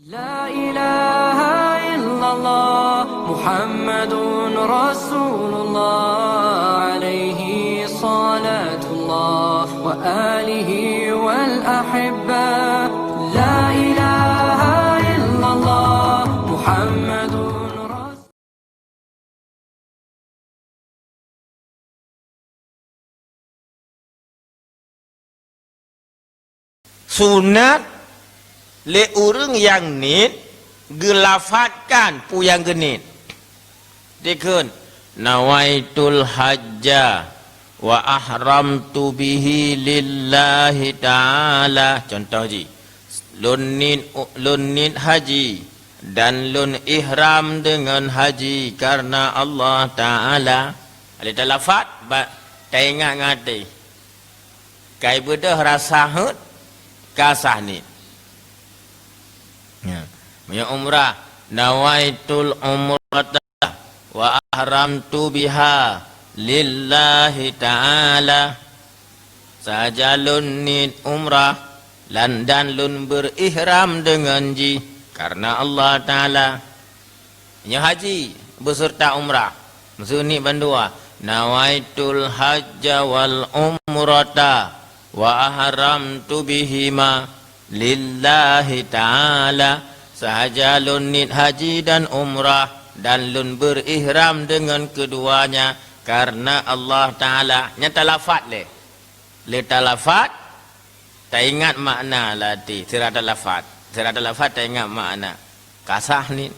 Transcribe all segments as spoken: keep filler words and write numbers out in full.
لا إله إلا الله محمد رسول الله عليه صلاة الله وآله والأحبة. لا إله إلا الله محمد رسول Sunat lé ureuëng nyang niet geulafatkan peue nyang geuniet. Dikheun, "Nawaitul hajja wa ahramtu bihi lillahi ta'ala." Contoh jih, "Lôn niet, lôn niet haji dan lôn ihram deungon haji karena Allah Ta'ala." Lé talafat, ba-, taingat ngon até. Kai beudôh rasa heuet, ka sah niet. Ya. Meunyoe umrah, "Nawaitul umrata wa ahramtu biha lillahi ta'ala." Sahaja lôn niet umrah, lan dan lôn beuihram deungon jih karena Allah Ta'ala. Nyoe haji beserta umrah, meuseue niet bandua, "Nawaitul hajja wal umrata wa ahramtu bihima lillahi ta'ala." Sahaja lôn niet haji dan umrah, dan lôn beuihram deungon keuduanya karena Allah Ta'ala. Nyan talafat lé. Lé talafat, taingat makna lati, sira talafat. Sira talafat taingat makna. Ka sah niet.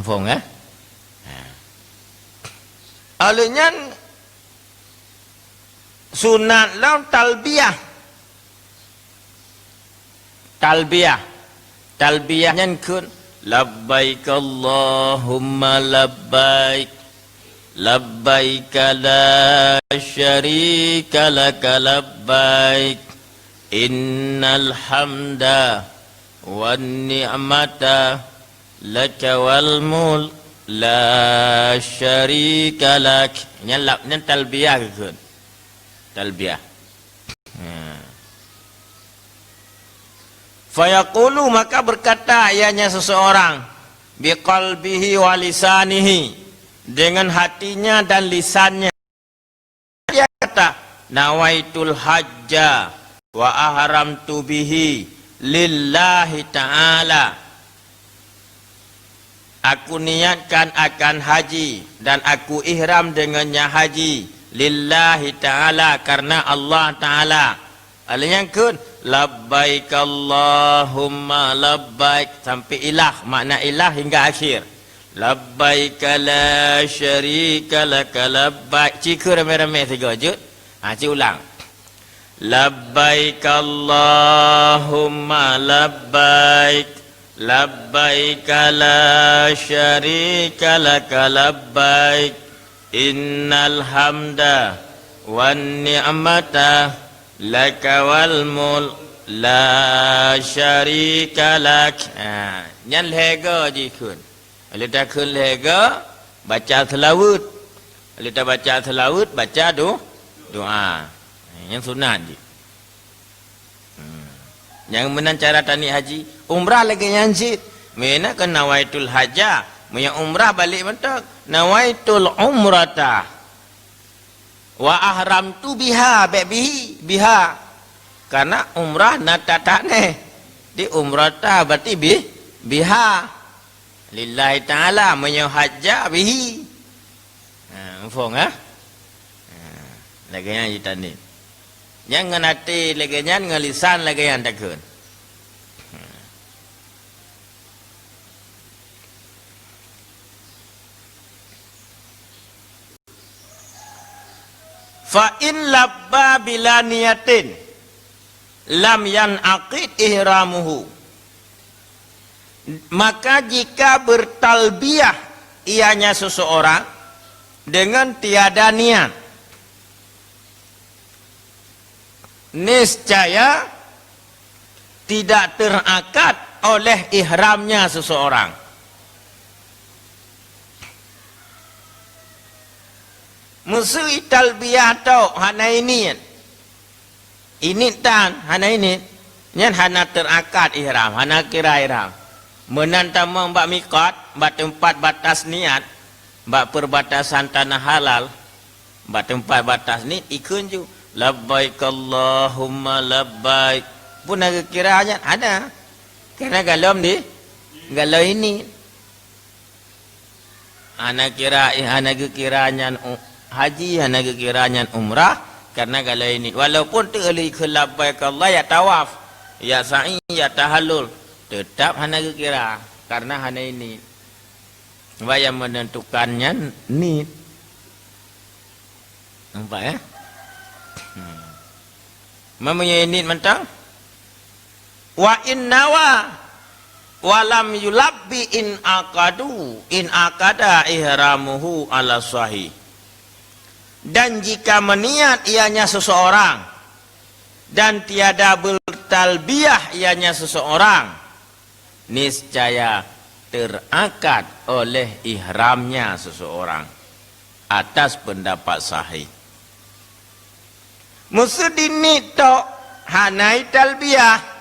Muphom, eh? Ha. Oleh nyan, sunat lom talbiyah. Talbiyah. Talbiyah nyan kheun, "Labbaik Allahumma labbaik. Labbaik la syarika laka labbaik. Innal hamda wan ni'mata laka wal mulk la syarika lak." Nyan lab-, nyan talbiyah kheun. Talbiyah. Ha. Fayaqulu, maka berkata ianya seseorang, biqalbihi wa lisanihi, dengan hatinya dan lisannya. Dia kata, "Nawaitul hajja wa ahramtu bihi lillahi ta'ala." Aku niatkan akan haji dan aku ihram dengannya haji lillahi ta'ala, karena Allah Ta'ala. Alèh nyan kheun, "Labbaik Allahumma labbaik," sampai ilah, makna ilah hingga akhir. "Labbaik la syarika laka labbaik." Ci kheun ramé-ramé sigoe jeuet. Ha, ci ulang. "Labbaik Allahumma labbaik, labbaik la syarika laka labbaik, innal hamda wan ni'mata laka wal mulk la syarika lak." Ha, nyan lhèe goe jikheun. Lheueh takheun lhèe goe, baca seulaweuet. Lheueh tabaca seulaweuet, baca do-, doa. Nyan sunat jih. Hmm. Nyang meunan cara taniet haji. Umrah lagèe nyan cit. Meunan keu nawaitul hajjah. Meunyoe umrah balek mantong. Nawaitul umrata. Wa ahramtu biha, bèk bihi, biha. Karena umrah na that-that neh. Di umrata berarti bi-, biha. Lillahi ta'ala, meunyoe hajja bihi. Ha, muphom, ha? Ha, lagèe nyan jitaniet. Nyan ngon até lagèe nyan, ngon lisan lagèe nyan takheun. Fa in labba bila niyatin lam yan'aqid ihramuhu. Maka jika bertalbiyah ianya seseorang dengan tiada niat, niscaya tidak terakad oleh ihramnya seseorang. Meuseu talbiyah tok hana iniet. Iniet tan, hana iniet. Nyan hana teurakad ihram, hana kira ihram. Meunan tamong bak miqat, bak teumpat batas niat, bak perbatasan tanah halal, bak teumpat batas niat, ikheun ju, "Labbaik Allahumma labbaik." Peue na geukira nyan? Hana. Karena golom di, golom ini. Hana kira, hana geukira nyan u-, haji, hana geukira nyan umrah, karena golom ini. Walaupun teu lheueh ikheun labbaik Allah ya tawaf, ya sa'i, ya tahallul, tetap hana geukira, karena hana ini. Sebab nyang menentukan nyan niet. Nampak, ya? Hmm. Meunyoe niet mantong, "Wa in nawa wa lam yulabbi in aqadu, in aqada ihramuhu ala sahih." Dan jika meniat ianya seseorang dan tiada bertalbiyah ianya seseorang, niscaya terakad oleh ihramnya seseorang, atas pendapat sahih. Meuseuti niet tok, hana italbiyah.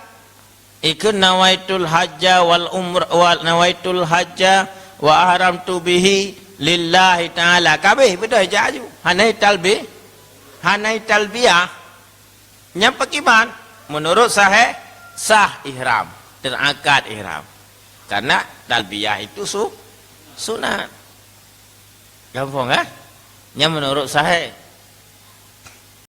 Ikheun, "Nawaitul hajja wal umra, wa nawaitul hajja wa ahramtu bihi lillahi ta'ala." Kabeh beudôh jak aju. Hana italbi-, hana italbiyah. Nyan pakriban? Menurut sahih, sah ihram, terakad ihram. Karena talbiyah itu su-, sunat. Gampang, kan? Nyan menurut sahih.